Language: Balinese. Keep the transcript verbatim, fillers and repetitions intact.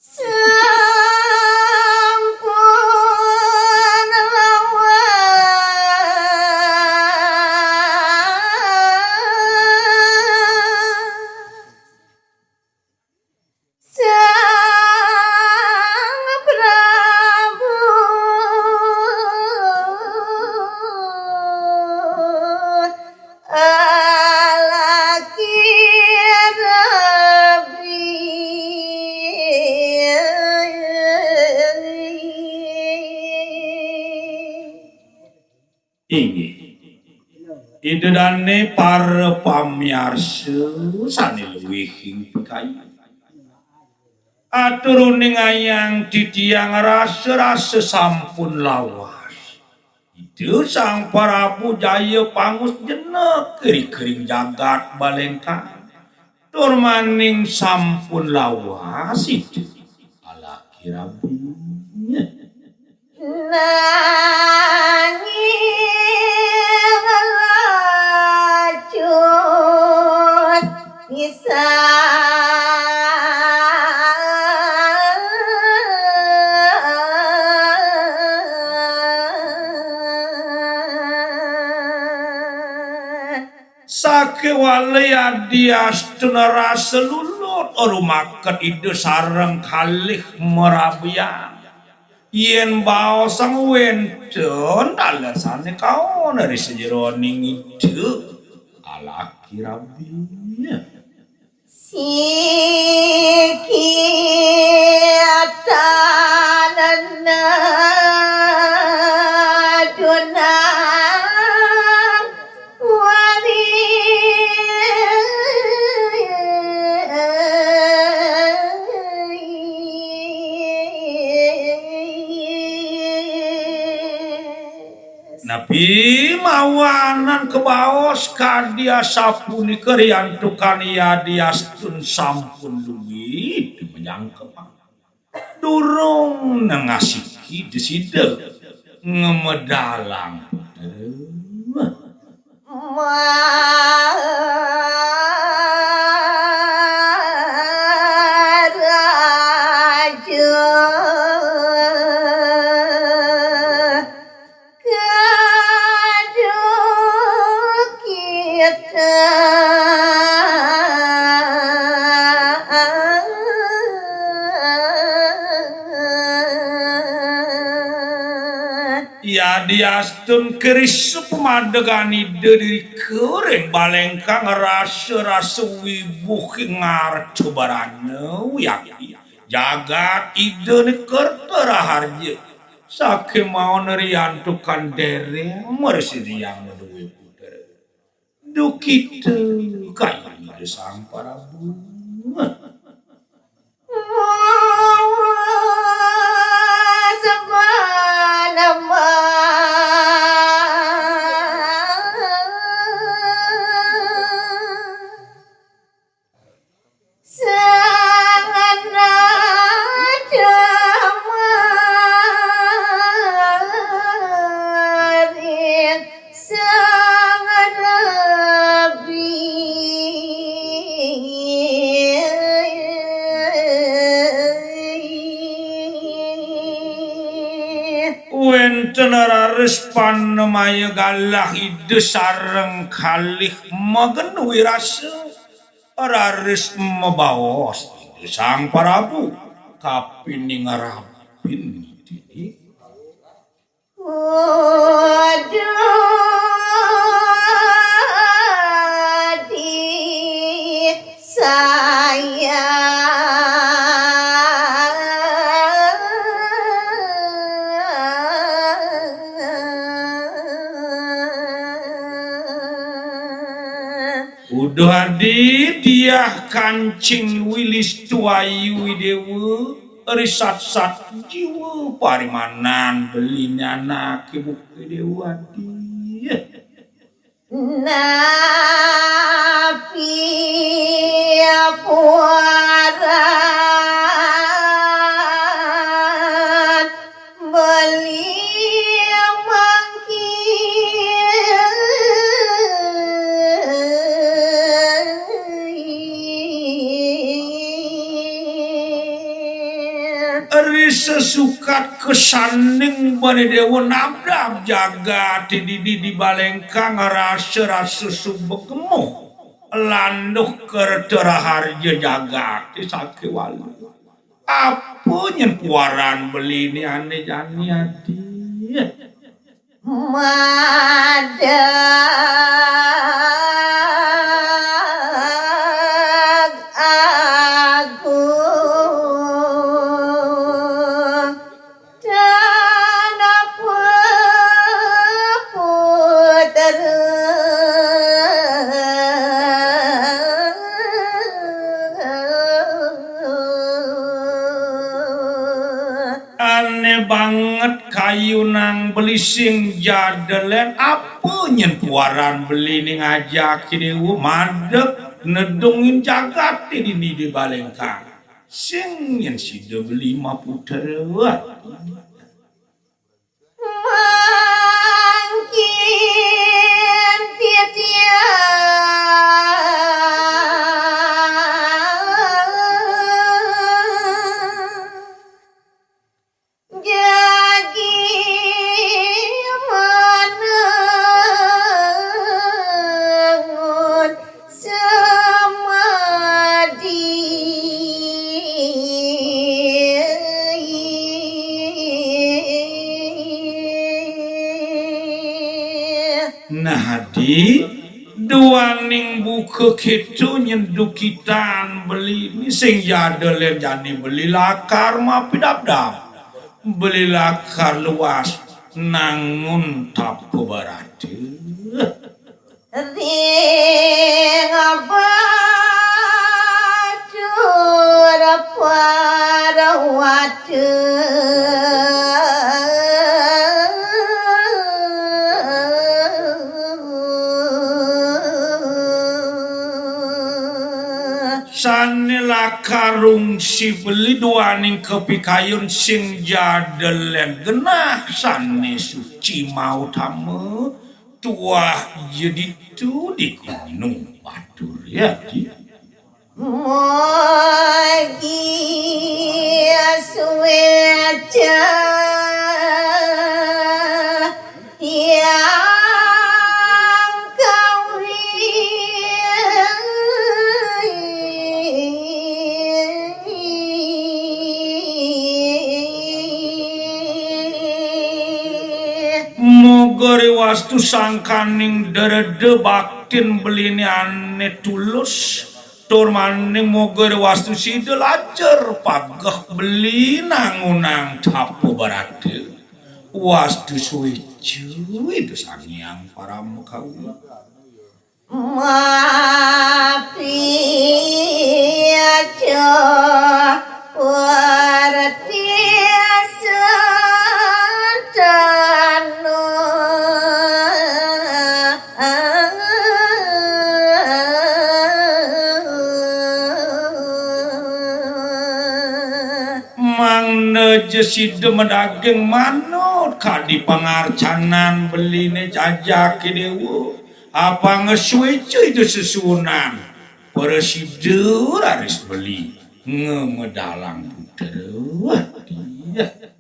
Sampun lawas. Sang Prabu alaki rabi. Inggih. Ida dane para pamiarsa sane luwih ing pikayu. Atur uning ayang titiang rasa-rasa sampun lawas. Ida Sang Prabu Jaya pangus jenek keri-kering jagat Balengkang. Tur maning sampun lawas ida alaki rabi. Nanging lacut pisan. Sakéwala Adiastun rasa lulut rumaket ida sareng kalih marabian. Yén baosang wénten taler sané kaon ri sajeroning ida alaki rabi. Siki tanana dunang wari. Napi mawanan kabaos kadi asapunika riantukan Yadiastun sampun luwih manyangkep. Durung nengasiki desida ngamedalang putra. Maraja. Kadukita. Yadiastun keris pamadegan ida dirika ring Balengkang rasa-rasa wibuh ngarta barana wiakti. Jagat ida nika kerta raharja. Sakémaon riantukan dereng mresirihang madué putra. Dukita kayun Ida Sang Prabu. Mawa semanama. Sang anak damari sang rabi. Wénten raris panemaya galah Ida sareng kalih magen wirasa. Raris mabaos Ida Sang Prabu kapining rabin Ida. Kudu disayang. Uduh adi, diah kancing wilis tuayu Idewa, risat-sat jiwa parimanan beliné anaké buka Idewa adi. Napi puaran beli mangkin. Ri sesukat kesanding bani déwa nabdab jagat di, di, di Balengkang, rasa-rasa suba gemuh. Landuh kerta raharja jagat di sakéwala. Apa nyén puaran beliné ané jani adi? Madeg agung tanapa putra. Ané banget kayunang beli sing jada lén, apa nyén puaran beliné ngajakin déwa madeg nedungin jagaté dini di Balengkang. Sing nyén sida beli maputra. Mangkin titiang jagi manangun semadi. Nah, adi, duaning buka kéto nyén dukitan beli sing jada lén jani beli lakar mapidabdab. Beli lakar luas nangun tapa barata. Ring bacur parwata. Sané lakar rungsi beli duaning kapikayun sing jada lén genah sané suci mautama. Tuah ja ditu di Gunung Batur, ya, di. Mugi suéca Hyang Kawi. Moga ri wastu sangkaning dreda baktin beliné ané tulus, tur maning moga ri wastu sida lajur pageh beli nangunang tapa barata. Wastu suéca Ida Sang Hyang Parama Kawi. Mapiaca warti sentana. Mangda ja sida madaging manut kadi pangarcanan beliné jajaké déwa. Apang suéca Ida Sesuunan, prasida raris beli ngamedalang putra. Wah, iya.